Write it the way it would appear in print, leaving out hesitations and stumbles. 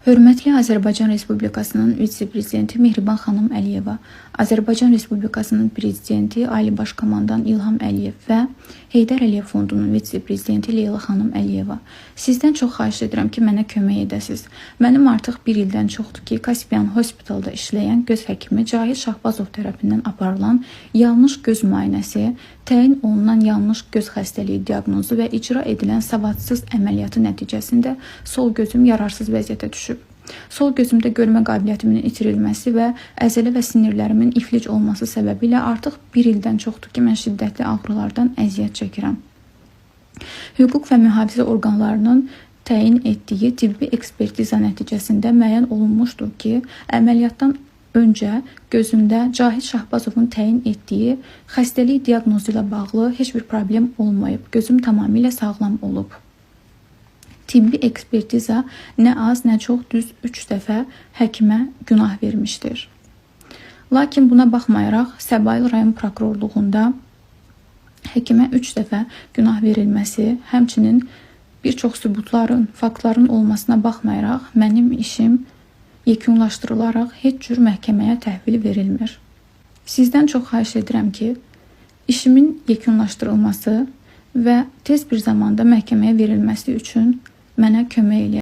Hörmətli Azərbaycan Respublikasının vitse-prezidenti Mehriban xanım Əliyeva, Azərbaycan Respublikasının prezidenti Ali Baş Komandan İlham Əliyev və Heydər Əliyev Fondunun vitse-prezidenti Leyla xanım Əliyeva. Sizdən çox xahiş edirəm ki, mənə kömək edəsiz. Mənim artıq bir ildən çoxdur ki, Caspian Hospitalda işləyən göz həkimi Cahid Şahbazov tərəfindən aparılan yanlış göz müayinəsi, təyin olunan yanlış göz xəstəliyi diaqnozu və icra edilən savadsız əməliyyatı nəticəsində sol gözüm yararsız vəziyyətə düşüb. Sol gözümdə görmə qabiliyyətimin itirilməsi və əzələ və sinirlərimin iflic olması səbəbilə artıq bir ildən çoxdur ki, mən şiddətli ağrılardan əziyyət çəkirəm. Hüquq və mühafizə orqanlarının təyin etdiyi tibbi ekspertiza nəticəsində müəyyən olunmuşdur ki, əməliyyatdan öncə gözümdə Cahid Şahbazovun təyin etdiyi xəstəlik diaqnozu ilə bağlı heç bir problem olmayıb. Gözüm tamamilə sağlam olub. Tibbi ekspertiza nə az, nə çox düz 3 dəfə həkimə günah vermişdir. Lakin buna baxmayaraq Səbail rayon prokurorluğunda həkimə 3 dəfə günah verilməsi, həmçinin bir çox sübutların, faktların olmasına baxmayaraq mənim işim yekunlaşdırılaraq heç cür məhkəməyə təhvil verilmir. Sizdən çox xahiş edirəm ki, işimin yekunlaşdırılması və tez bir zamanda məhkəməyə verilməsi üçün mənə kömək eləyəsiniz.